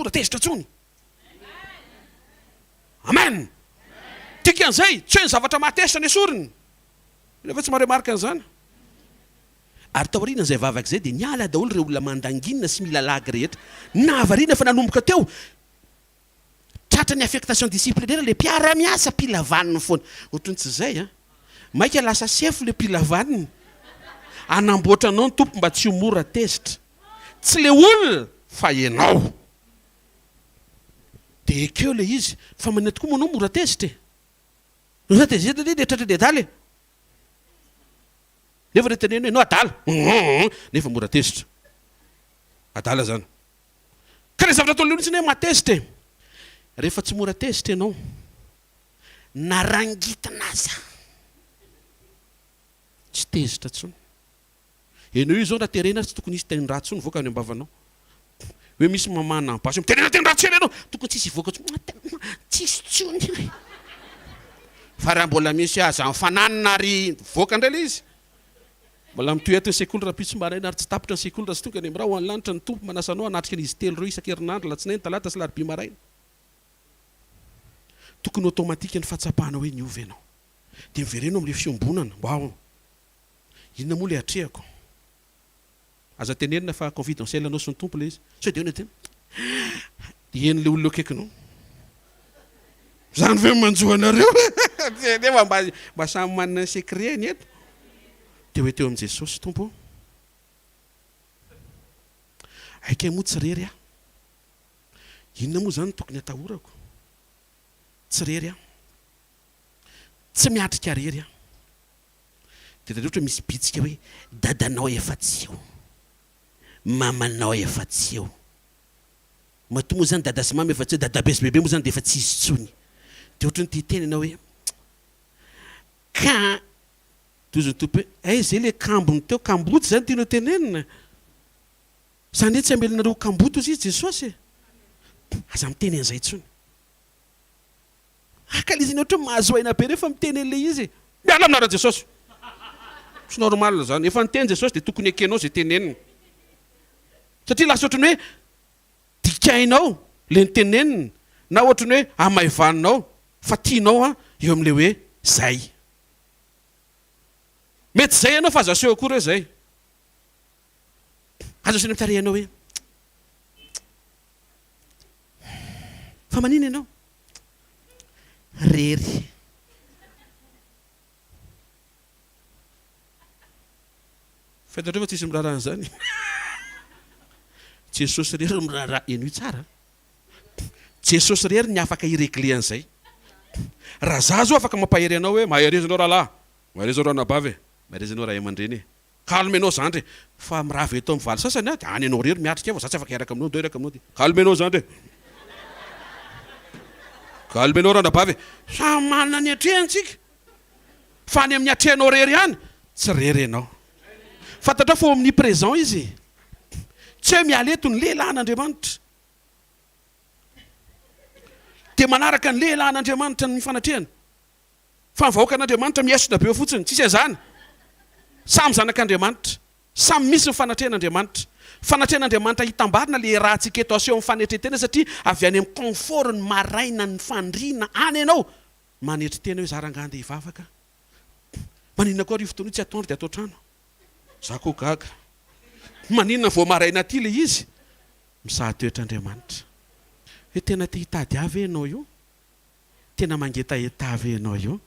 mora tezitra intsony. Amen! Dikan'izay, tsy hoe ny zavatra mahatezitra no esoriny. Ianareo ve tsy maha-remarque an'izany? Ary taorian'izay vavaka izay dia niala daholo ireo olona mandanginina sy mila lagy rehetra. Nahavariana fa nanomboka teo, tratra ny affectation disciplinaire ilay mpiara-miasa mpila vaniny foana. Ohatran'ny tsy izay an! Maika lasa sefo ilay mpila vaniny. Hanamboatra anao ny Tompo mba tsy ho mora tezitra. Tsy ilay olona fa ianao. Dia ekeo ilay izy. Fa maninona tokoa moa anao mora tezitra e? Mora tezitra anie ilay tratran'ny adala e! Nefa re teneno hoe enao adala hum nefa mora tezitra. Adala zany. Ka le zavatra ataon'le olona mihitsy anie mahatezitra e. Rehefa tsy mora tezitra enao na rangitina aza tsy tezitra tsony. Enao io zao raha terena ary tsy tokony hisy teny ratsy tsony hivoaka any am-bavanao. Hoe misy mamahana basy mitenena teny ratsy kely ianao, tokony tsisy hivoaka tsony, tsisy tsony. Fa raha mbola misy aza mifananina ary mivoaka indray ilay izy. Mbola mitohy eto ny sekoly rahampitso maraina ary tsy tapitra ny sekoly raha tsy tonga any amin'ny ra ho any lanitra ny Tompo manasa anao hanatrika an'izy telo ireo isan-kerinandro, alatsinainy, talata sy alarobia maraina. Tokony automatique ny fahatsapana hoe niova ianao. Dia mivereno amin'ilay fiombonana. Waouh! Inona moa ilay atrehako? Aza tenenina fa confidentiel anao sy ny Tompo ilay izy. Sao dia eo ny aty dia henon'ilay olona eo akaikinao. Izany ve no manjo anareo? Nefa mba mba samy manana ny secret-ny eto. Dia hoe teo amin'i Jesosy, Tompo ô, aika moa tsy irery aho. Inona moa izany no tokony hatahorako? Tsy irery aho. Tsy miatrika irery aho. Dia tadidio ohatra misy bitsika hoe dadanao efa tsy eo, mamanao efa tsy eo. Matoa moa izany dada sy mama efa tsy eo, dadabe sy bebe moa izany dia efa tsy hisy intsony. Dia ohatran'ny te hiteny ianao hoe ka tohizo ny Tompo hoe aiza izay ilay kambony teo, kamboty izany tianao tenenina? Izany hoe tsy hamelanareo ho kamboty hozy izy Jesosy e! Aza miteny an'izay intsony. Akalezina ohatran'ny mahazo aina be rehefa miteny an'ilay izy e. Miala amin'ny anaran'i Jesosy. Tsy normal izany. Efa niteny Jesosy dia tokony ekenao izay teneniny. Satria lasa ohatran'ny hoe dikainao ilay noteneniny na ohatran'ny hoe hamaivaninao fa tianao an eo amin'ilay hoe zay. Mety zay ianao fa aza aseho akory hoe zay. Aza aseho ny amin'ny tarehinao hoe. Fa manina ianao? Rery. Fantatrao fa tsisy miraharaha an'izany. Jesosy irery no miraharaha. Henoy tsara. Jesosy irery ny afaka hi-regler an'izay. Raha za zao afaka mampahery anao hoe mahereza ianao rahalahy, mahereza ianao ranabavy e, mahereza ianao ray aman-dreny e. Calme enao zandry e! Fa mirava eto amin'ny valy sasany aho dia any enao irery miatrika eo fa za tsy afaka hiaraka aminao ndao hiaraka aminao dia calme enao zandry e! Calme enao ranabavy e! Samy manana ny atrehany tsika fa any amin'ny atrehanao irery ihany tsy irery enao. Fantatrao fa omnipresent izy e! Tsy hoe miala eto ny lehilahin'Andriamanitra dia manaraka ny lehilahin'Andriamanitra ny fanatrehana. Fa ny vahoakan'Andriamanitra miesona be eo fotsiny, tsisy an'izany. Samy zanak'Andriamanitra. Samy misy ny fanatrehan'Andriamanitra. Fanatrehan'Andriamanitra hitambarina le iarahantsika eto aseho amin'ny fanetren-tena satria avy any amin'ny confort ny maraina ny fandriana any ianao manetry tena hoe za rangahy andeha hivavaka. Maninona koa ary io fotoana io tsy atoandro dia ato an-trano? Za koa gaga. Maninona vao maraina aty le izy? Mizaha toetra Andriamanitra. Hoe tena te hitady ahy ve ianao io? Tena mangetaheta ve ianao io?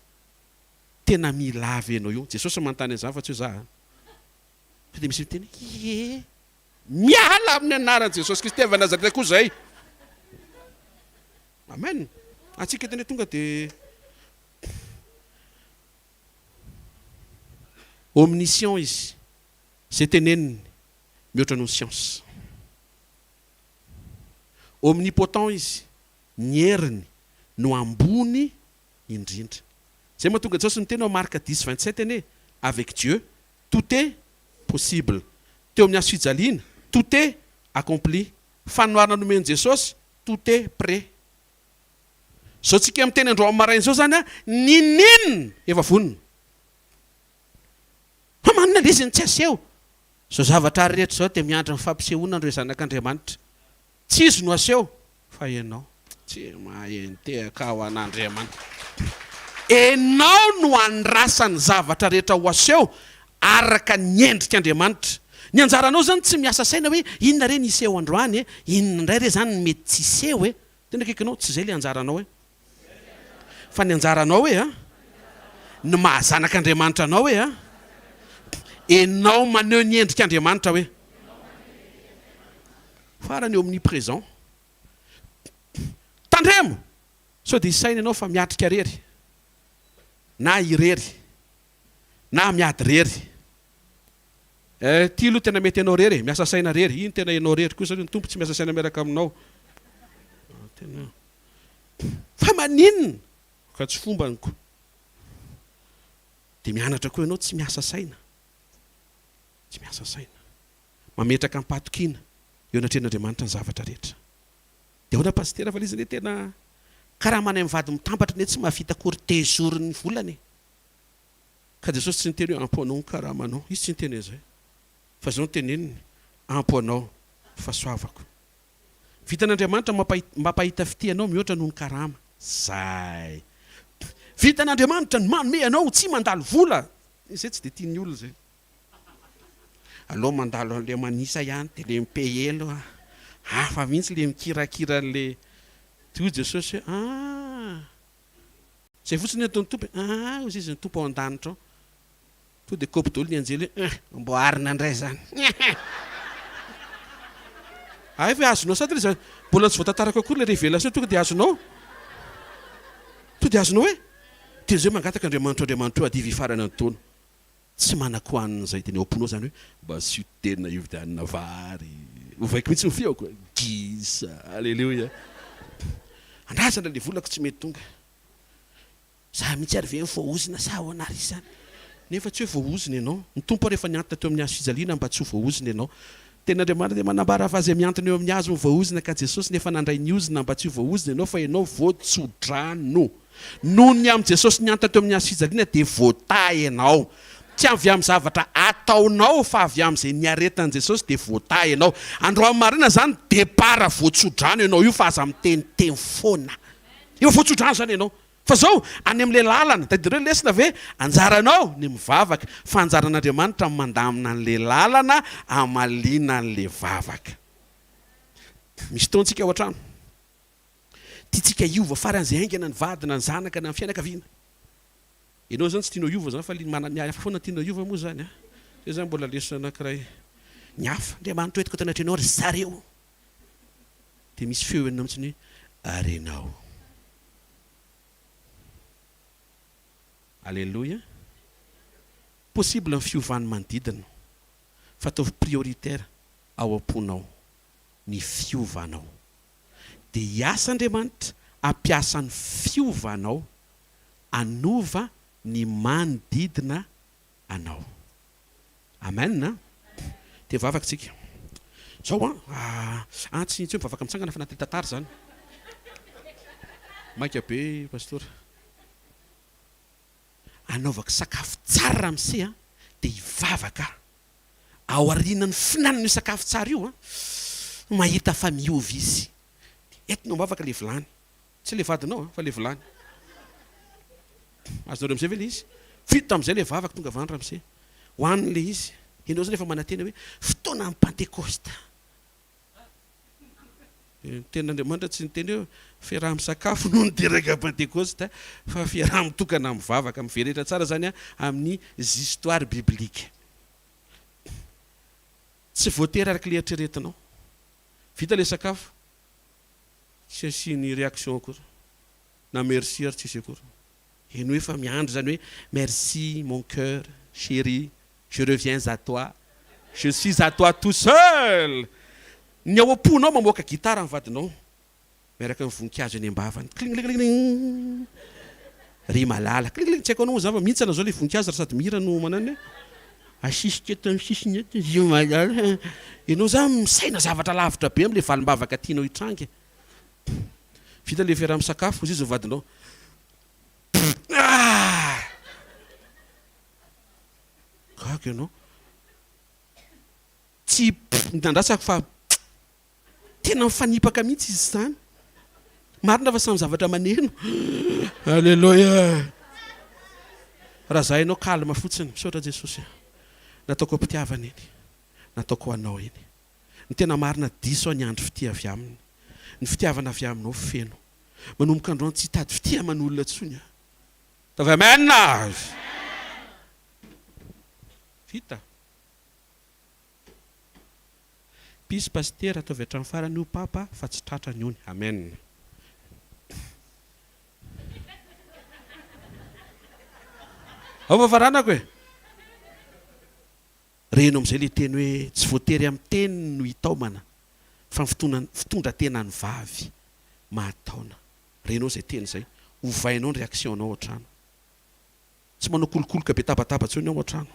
Tena mila ahy ve ianao io? Jesosy no manontany an'izany fa tsy hoe za an! Sao dia misy miteny hoe ie! Miala amin'ny anaran'i Jesosy Kristy avy Nazareta koa izay! Amen! Antsika eto anie tonga dia omniscient izy, izay teneniny mihoatra noho ny siansa. Omnipotent izy, Ny heriny no ambony indrindra. Zay mahatonga Jesosy niteny ao Marc dix vingt sept anie, avec Dieu tout est possible. Teo amin'ny hazo fijaliana, tout est accompli. Fanoharana nomen'i Jesosy, tout est prêt. Zao tsika miteny androany maraina zao zany an, n'inon'inona efa vonona. Fa manina le izy no tsy aseho? Zao zavatra rehetra zao dia miandry ny fampisehoana an'ireo zanak'Andriamanitra. Tsy izy no aseho. Fa ianao tsy mahay nitehaka ho an'Andriamanitra. Enao no andrasan'ny zavatra rehetra ho aseho araka ny endrik'Andriamanitra. Ny anjaranao izany tsy miasa saina hoe inona re ny hiseho androany e, inona indray re izany ny mety tsy hiseho e. Tena akaikinao, tsy izay ilay anjaranao e. Fa ny anjaranao e a, ny maha zanak'Andriamanitra anao e a, enao maneho ny endrik'Andriamanitra hoe. Farany omnipresent. Tandremo sao dia hisaina ianao fa miatrika rery na irery na miady rery. Eh ty aloha tena mety ianao rery e, miasa saina rery, iny tena ianao rery koa satria ny Tompo tsy miasa saina miaraka aminao. Tena fa maninona ka tsy fombany ko. Dia mianatra koa ianao tsy miasa saina, tsy miasa saina. Mametraka am-pahatokiana eo anatrehan'Andriamanitra ny zavatra rehetra. Dia ahoana Pasitera fa le izy anie tena karaha manay mivady mitambatra anie tsy mahavita akory deux ny volana e. Ka Jesosy tsy niteny hoe ampy ho anao ny karamanao. Izy tsy niteny an'izay. Fa izao no teneniny, ampy ho anao ny fahasoavako. Vitan'Andriamanitra mampahita fitia anao mihoatra noho ny karama. Zay. Vitan'Andriamanitra ny manome anao tsy mandalo vola. Izay tsy dia tian'ny olona izay. Aleo mandalo an'le manisa ihany dia le mi-payer aloha hafa mihitsy le mikirakira an'le dia hoy Jesosy hoe ah zay fotsiny ny ataon'ny Tompo e ah hoy izy ny Tompo ao an-danitra ao tonga dia kopy daholo ny anjely hoe eh amboarina indray izany hay ve azonao sady le zany mbola tsy voatantarako akory le révélation tonga dia azonao tonga dia azonao hoe dia zay mangataka Andriamanitra Andriamanitra io adivo hifarana ny taona Tsy manan-kohanina izay dia ny ao am-ponao izany hoe mba asio tena hividianana vary. Ovaiko mihitsy ny feoko e! Gisa! Aleloia! Andrasana ilay volako tsy mety tonga. Za mihitsy ary ve no voaozona sa ahoana ary izany? Nefa tsy hoe voaozona ianao. Ny Tompo ary efa nihantona teo amin'ny hazo fijaliana mba tsy ho voaozona ianao. Tenin'Andriamanitra dia manambara fa izay mihantona eo amin'ny hazo no voaozona ka Jesosy no efa nandray ny ozona mba tsy ho voaozona ianao fa ianao voatsodrano. Noho ny amin'i Jesosy nihantona teo amin'ny hazo fijaliana dia voatahy ianao. Tsy avy amin'ny zavatra ataonao fa avy amin'izay niaretan'i Jesosy dia voatahy ianao. Androany maraina izany départ voatsodrano ianao io fa aza miteniteny foana. Efa voatsodrano izany ianao. Fa zao, any amin'ilay lalana, tadidio lesona ve? Anjaranao ny mivavaka, fa anjaran'Andriamanitra ny mandamina an'ilay lalana hamaliana an'ilay vavaka. Misy fotoana tsika ao an-trano, tiantsika hiova faran'izay haingana ny vady na ny zanaka na ny fianakaviana. Ianao izany tsy tianao hiova izany fa ilay manana ny hafa foana tianao hiova moa izany an! Izay izany mbola lesona anankiray. Ny hafa, Andriamanitra hoentiko ato anatrehanao ry zareo. Dia misy feo henonao mihitsy ny hoe, ary ianao. Aleloia. Possible ny fiovan'ny manodidina fa ataovy prioritaire ao am-ponao ny fiovanao. Dia hiasa Andriamanitra hampiasa ny fiovanao hanova ny manodidina anao. Amen a! Dia vavaka tsika. Zao an, ah tsy tsy hoe mivavaka mitsangana fa anatin'ny tantara izany. Maika be Pastora. Anaovako sakafo tsara ramose a, dia hivavaka aho. Aorianan'ny fihinanana io sakafo tsara io an, mahita fa miova izy. Dia entinao am-bavaka ilay vilany. Tsy ilay vadinao an, fa ilay vilany. Azonareo amizay ve ilay izy? Vita amizay ilay vavaka, tonga avy any ramose. Hohaniny ilay izy. Ianao zany efa manantena hoe fotoanan'ny Pantekosta. Ny tenin'Andriamanitra tsy niteny hoe fiaraha-misakafo no niteraka Pantekosta fa fiaraha-mitokana mivavaka. Miveretra tsara izany amin'ny histoires bibliques. Tsy voatery araka ilay eritreretinao. Vita ilay sakafo, tsy asiany réaction akory. Na merci ary tsisy akory. Henoy efa miandry zany hoe merci mon coeur chéri je reviens à toi je suis à toi tout seul ny ao am-ponao mamoaka gitara ny vadinao miaraka amin'ny voninkazo eny am-bavany klinglingling ry malala klinglingling tsy haiko anao moa zany fa mihintsana zao le voninkazo raha sady mihira no mananona hoe asisika eto amin'ny sisiny eto ry malala ianao zany misaina zavatra lavitra be amin'le valim-bavaka tianao hitranga Vita le fiaraha-misakafo, hozy izy ny vadinao. Ah! Gaga ianao. Tsy nandrasako fa tena mifanipaka mihitsy izy izany. Marina fa samy zavatra maneno. Aleloia. Raha za ianao calme fotsiny. Misaotra Jesosy a. Nataoko am-pitiavana iny. Nataoko ho anao iny. Ny tena marina diso aho niandry fitia avy aminy. Ny fitiavana avy aminao feno. Manomboka androany tsy hitady fitia aman'olona intsony aho. Ataovy amen! Vita. Peace Pasitera ataovy hatramin'ny farany io Papa fa tsy tratra ny ony. Amen. Ao fa faranako e. Reno amin'izay le teny hoe tsy voatery amin'ny teny no hitaomana fa ny fitondran fitondra-tenan'ny vavy mahataona. Renao izay teny izay, ovainao ny réaction-nao ao an-trano. Tsy manao kolokoloka be tabataba intsony ao an-trano.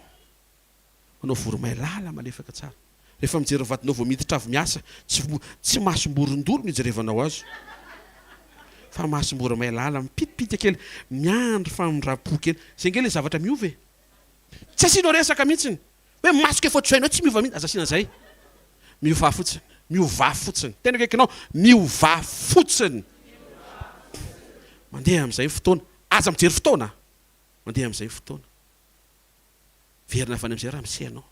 Manao voromailala malefaka tsara. Rehefa mijery ny vadinao vao miditra avy miasa, tsy tsy masom-borondolo no ijerevanao azy fa masom-boromailala mipitipitika kely, miandry famindram-po kely. Izay ange ilay zavatra miova e! Tsy asianao resaka mihitsiny hoe masoko efa ohatr'izay anao tsy miova mihitsy, aza asiana an'izay. Miovà fotsiny, miovà fotsiny. Tena akaikinao, miovà fotsiny. Mandeha amin'izay ny fotoana. Aza mijery fotoana. Mandeha amin'izay ny fotoana. Verina avy any amin'izay ramose ianao.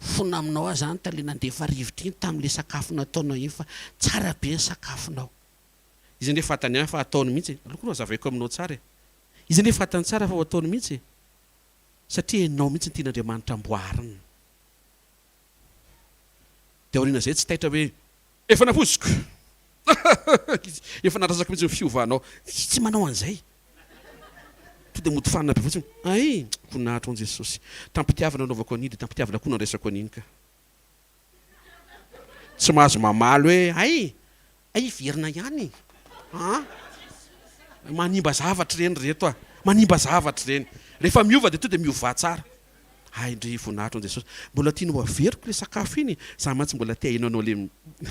Fona aminao aho izany tale nandefa rivotra iny tamin'ilay sakafo nataonao iny fa tsara be ny sakafonao. Izy anie fantany ihany fa ataony mihitsy e. Aleoko aloha hazavaiko aminao tsara e. Izy anie fantany tsara fa ho ataony mihitsy e. Satria ianao mihitsy no tian'Andriamanitra amboarina. Dia aorian'izay tsy taitra hoe efa nampoiziko! Efa nandrasako mihitsy ny fiovanao. Tsy manao an'izay. To dia mody fanina be fotsiny. Hay! Voninahitra ho an'i Jesosy. Tam-pitiavana nanaovako an'iny dia tam-pitiavana koa nandraisako an'iny ka. Tsy mahazo mamaly hoe hay! Hay hiverina ihany an! Manimba zavatra ireny ry reto a! Manimba zavatra ireny. Rehefa miova dia to dia miovà tsara. Hay ndry voninahitra ho an'i Jesosy. Mbola tianao averiko ilay sakafo iny? Za mantsy mbola te haheno anao le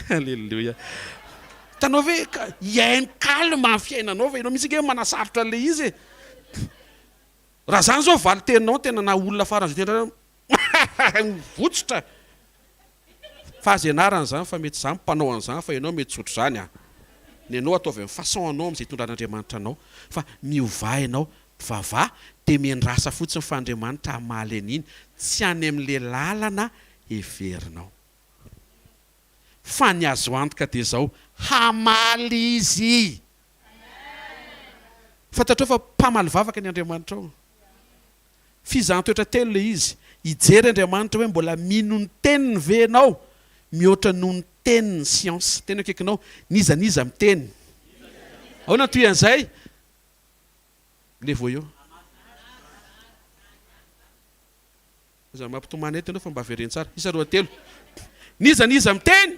Alléluia. Hitanao ve ka hihaino calme amin'ny fiainanao fa ianao mihitsy ange manasarotra an'ilay izy e. Raha zany zao valin-teninao tena na olona faran'izay tena mivotsotra. Fa aza ianarana izany fa mety za mpanao an'izany fa ianao mety tsy ohatr'izany an. Ny anao ataovy amin'ny façon anao amin'izay itondran'Andriamanitra anao fa miovà ianao, mivavaha dia miandrasa fotsiny fa Andriamanitra hamaly an'iny, tsy any amin'ilay lalana heverinao. Fa ny azo antoka dia izao, hamaly Izy! Fantatrao fa mpamaly vavaka ny Andriamanitrao. Fizahan-toetra telo ilay izy. Hijery Andriamanitra hoe mbola mino ny teniny ve ianao mihoatra noho ny tenin'ny siansa. Teny akaikinao, n'iza n'iza miteny. Ahoana ny tohian'izay? Levo eo. Aza mampitomany eto ianao fa mba avereno tsara. Isa roa telo. N'iza n'iza miteny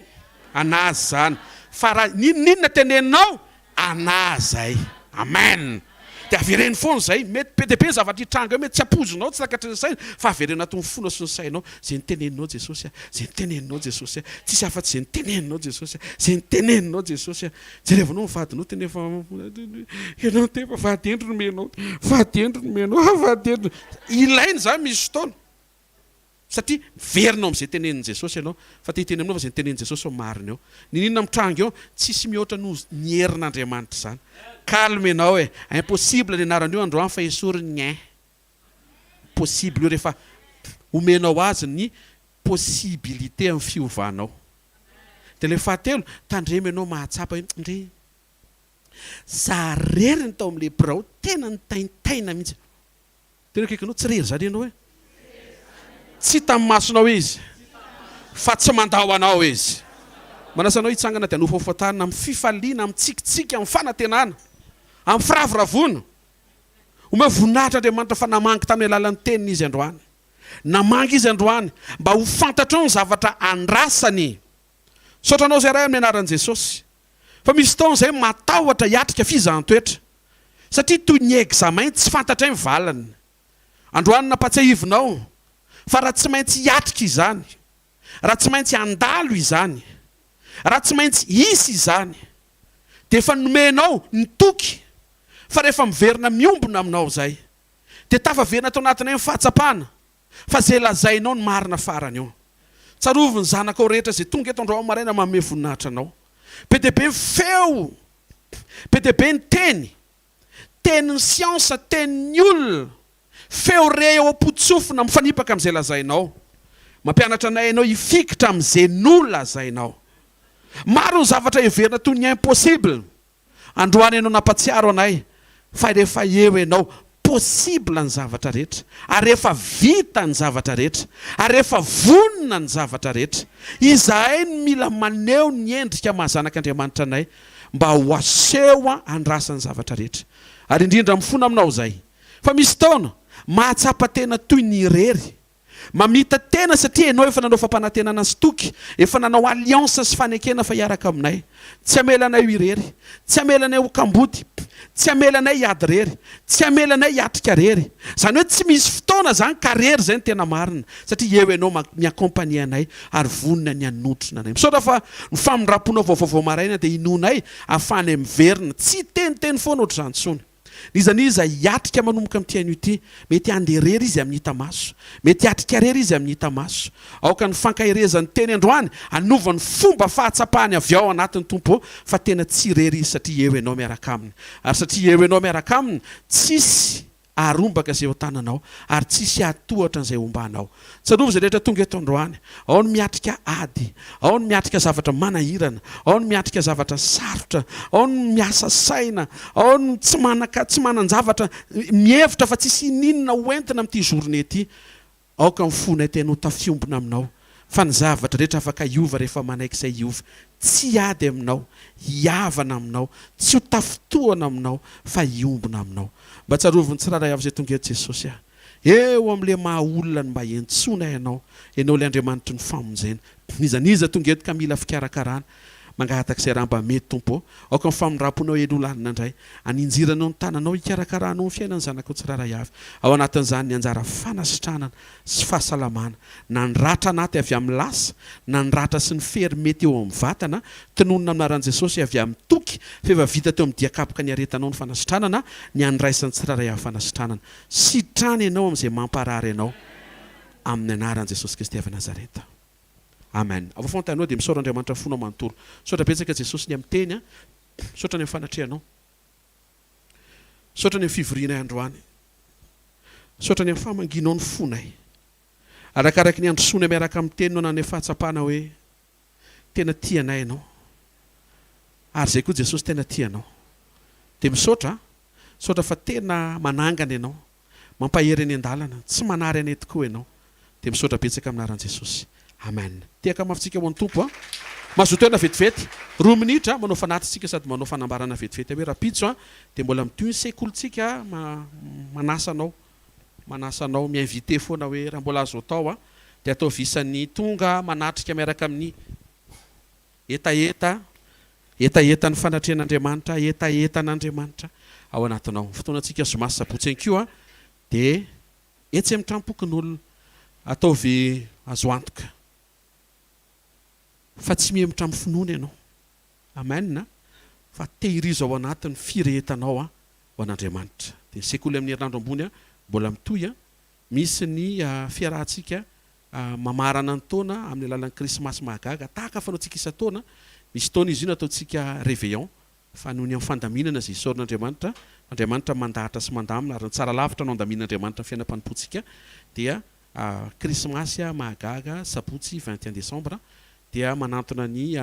an'azy izany. Fa raha n'inon'inona teneninao an'azy izay. Amen. Dia avereno foana izay. Mety be dia be ny zavatra hitranga eo, mety tsy ampoizinao, tsy takatry ny saina, fa avereno anatin'ny fonao sy ny sainao. Izay niteneninao Jesosy a, izay niteneninao Jesosy a, tsisy afa-tsy izay niteneninao Jesosy a, izay niteneninao Jesosy a. Jerevanao ny vadinao tena efa ianao tena efa vady hendry nomenao, vady hendry nomenao, ah vady hendry. Ilaina izany misy fotoana satria miverina ao amin'izay tenenin'i Jesosy ianao fa te hiteny aminao fa izay notenenin'i Jesosy no marina eo. N'inon'inona mitranga eo, tsisy mihoatra noho ny herin'Andriamanitra izany. Calme ianao e! Impossible ny anaran'io androany fa esory ny ein. Possible io rehefa omenao azy ny possibilité amin'ny fiovanao. Dia ilay fahatelo, tandremo ianao mahatsapa hoe ndry, za rery ny tao amin'ilay birao, tena nitaintaina mihitsy. Tena akaikinao, tsy rery izany ianao e. Tsy hitan'ny masonao izy, fa tsy mandao anao izy. Manasa anao hitsangana dia hanofahofa tanana amin'ny fifaliana, amin'ny tsikitsiky, amin'ny fanantenana, amin'ny firavoravoana. Omeo voninahitra Andriamanitra fa namangy tamin'ny alalan'ny teniny izy androany. Namangy izy androany mba ho fantatrao ny zavatra andrasany. Misaotra anao izay Ray amin'ny anaran'i Jesosy. Fa misy fotoana izay matahotra hiatrika fizahan-toetra. Satria toy ny examen tsy fantatray ny valiny. Androany nampatsiahivinao fa raha tsy maintsy hiatrika izany, raha tsy maintsy handalo izany, raha tsy maintsy hisy izany, dia efa nomenao ny toky fa rehefa miverina miombona aminao izay, dia tafaverina ato anatinay ny fahatsapana fa izay lazainao no marina farany eo. Tsarovy ny zanakao rehetra izay tonga eto androany maraina manome voninahitra anao. Be dia be ny feo, be dia be ny teny, tenin'ny siansa, tenin'ny olona, feo re eo am-potsofina mifanipaka amin'izay lazainao. Mampianatra anay ianao hifikitra amin'izay nolazainao. Maro ny zavatra heverina toy ny impossible. Androany ianao nampatsiaro anay fa rehefa eo ianao, possible ny zavatra rehetra, ary efa vita ny zavatra rehetra, ary efa vonona ny zavatra rehetra. Izahay no mila maneho ny endrika maha zanak'Andriamanitra anay mba ho aseho andrasan'ny zavatra rehetra. Ary indrindra mifona aminao izay fa misy taona mahatsapa tena toy ny irery. Mamita tena satria ianao efa nanao fampanantenana sy toky, efa nanao alliance sy fanekena fa hiaraka aminay. Tsy hamela anay ho irery, tsy hamela anay ho kamboty, tsy hamela anay hiady rery, tsy hamela anay hiatrika rery. Izany hoe tsy misy fotoana izany ka rery izay no tena marina satria eo ianao mi-accompagner anay ary vonona ny hanotrona anay. Misaotra fa ny famindram-ponao vaovao vao maraina dia inoanay ahafahanay miverina, tsy hiteniteny foana ohatr'izany intsony. N'iza n'iza hiatrika manomboka amin'ity anio ity, mety handeha irery izy amin'ny hita maso, mety hiatrika irery izy amin'ny hita maso. Aoka ny fankaherezan'ny teny androany hanova ny fomba fahatsapany avy ao anatiny, Tompo ô, fa tena tsy irery izy satria eo Ianao miaraka aminy. Ary satria eo Ianao miaraka aminy, tsisy haharombaka izay eo an-tananao, ary tsisy hahatohatra an'izay hombanao. Tsarovy izay rehetra tonga eto androany. Ao ny miatrika ady, ao ny miatrika zavatra manahirana, ao ny miatrika zavatra sarotra, ao ny miasa saina, ao ny tsy manaka, tsy manan-javatra, mihevitra fa tsisy ininona ho entina amin'ity journée ity. Aoka ny fonay tena ho tafiombona aminao, fa ny zavatra rehetra afaka hiova rehefa manaiky izay hiova. Tsy hiady aminao, hihavana aminao, tsy ho tafintohana aminao, fa hiombona aminao. Mba tsarovy ny tsirairay avy izay tonga eto Jesosy a. Eo amin'ilay maha olona ny mba iantsoana Ianao, Ianao ilay Andriamanitry ny famonjena. N'iza n'iza tonga eto ka mila fikarakarana, mangataka izay raha mba mety Tompo ô. Aoka ny famindram-ponao helo lalina indray, haninjiranao ny tananao hikarakaranao ny fiainan'ny zanakao tsirairay avy. Ao anatin'izany ny anjara fanasitranana sy fahasalamana, na ny ratra anaty avy amin'ny lasa, na ny ratra sy ny fery mety eo amin'ny vatana, tononina amin'ny anaran'i Jesosy avy amin'ny toky fa efa vita teo amin'ny dian-kapoka niaretanao ny fanasitranana, ny handraisan'ny tsirairay avy fanasitranana. Sitrana ianao amin'izay mamparary anao amin'ny anaran'i Jesosy Kristy avy Nazareta. Amen. Avoa fontanao dia misaora Andriamanitra fonao manontolo. Misaotra betsaka Jesosy ny amin'ny teny a. Misaotra ny amin'ny fanatrehanao. Misaotra ny amin'ny fivorianay androany. Misaotra ny amin'ny famangianao ny fonay. Arakaraky ny androsoanay miaraka amin'ny teny no ananay fahatsapana hoe tena tia anay ianao. Ary izay koa Jesosy tena tia anao. Dia misaotra a. Misaotra fa tena manangana ianao, mampahery eny an-dalana, tsy manary anay tokoa ianao. Dia misaotra betsaka amin'ny anaran'i Jesosy. Amen. Tehaka mafy tsika ho an'ny Tompo a. Mazotoa aina vetivety. Roa minitra manao fanatitsika sady manao fanambarana vetivety hoe rahampitso a dia mbola mitohy ny sekolintsika manasa anao manasa anao mi-inviter foana hoe raha mbola azo atao a dia ataovy isan'ny tonga manatrika miaraka amin'ny Hetaheta, hetahetan'ny fanatrehan'Andriamanitra, hetahetan'Andriamanitra ao anatinao. Fotoanantsika zoma sy sabotsy ihany koa dia etsy amin'ny tranom-pokonolona. Ataovy azo antoka fa tsy mihemotra amin'ny finoana ianao. Amen. Fa tehirizo ao anaty ny firehetanao ho an'Andriamanitra. Dia ny sekoly amin'ny herinandro ambony mbola mitohy. Misy ny fiarahantsika mamarana ny taona amin'ny alalan'ny Krismasy mahagaga, tahaka fanaontsika isan-taona. Misy taona izy io nataontsika réveillon, fa noho ny amin'ny fandaminana izay isaoran'Andriamanitra, Andriamanitra mandahatra sy mandamina ary ny tsara lavitra no andaminan'Andriamanitra ny fiainam-panompoantsika, dia Krismasy mahagaga sabotsy 21 décembre dia manantona ny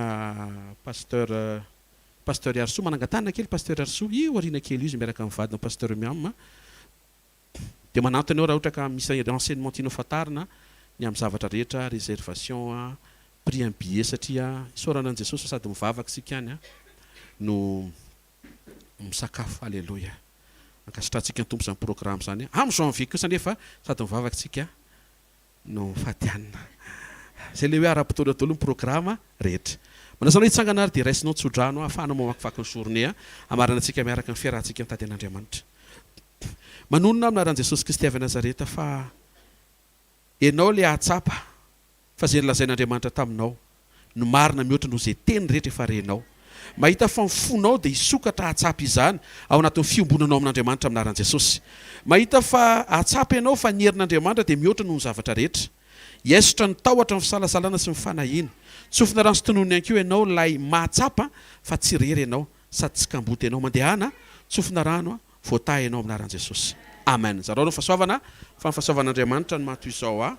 Pasteur Pasteur Iarisoa, manangan-tanana kely Pasteur Iarisoa, io aoriana kely io izy miaraka amin'ny vadiny Pasteur Miam. Dia manantona eo raha ohatra ka misy renseignement tianao fantarina ny amin'ny zavatra rehetra, réservation, prix un billet satria isaorana an'i Jesosy fa sady mivavaka isika any no misakafo. Aleloia. Ankasitrahantsika ny Tompo izany programme izany. Amin'ny janvier kosa anefa sady mivavaka isika no mifady hanina. Izay ilay hoe ara-potoana daholo ny programme rehetra. Manasa anao hitsangana ary dia raisinao tsodrano ahafahana mamakivaky ny journée hamaranantsika miaraka ny fiarahantsika mitady an'Andriamanitra. Manonona amin'ny anaran'i Jesosy Kristy avy Nazareta fa ianao ilay hahatsapa fa izay nolazain'Andriamanitra taminao no marina mihoatra noho izay teny rehetra efa renao. Mahita fa ny fonao dia hisokatra hahatsapa izany ao anatin'ny fiombonanao amin'Andriamanitra amin'ny anaran'i Jesosy. Mahita fa hahatsapa ianao fa ny herin'Andriamanitra dia mihoatra noho ny zavatra rehetra. Hiaisotra ny tahotra, ny fisalasalana sy ny fanahiana. Tsofina rano sy tonony ihany koa ianao ilay mahatsapa fa tsy irery ianao sady tsy kamboty ianao. Mandehana tsofina rano voatahy ianao amin'ny anaran'i Jesosy. Amen. Zarao ny fahasoavana fa ny fahasoavan'Andriamanitra no maha toy izao ahy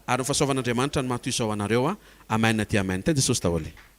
ary ny fahasoavan'Andriamanitra no maha toy izao anareo. Amen dia amen. Tahin'i Jesosy daholo.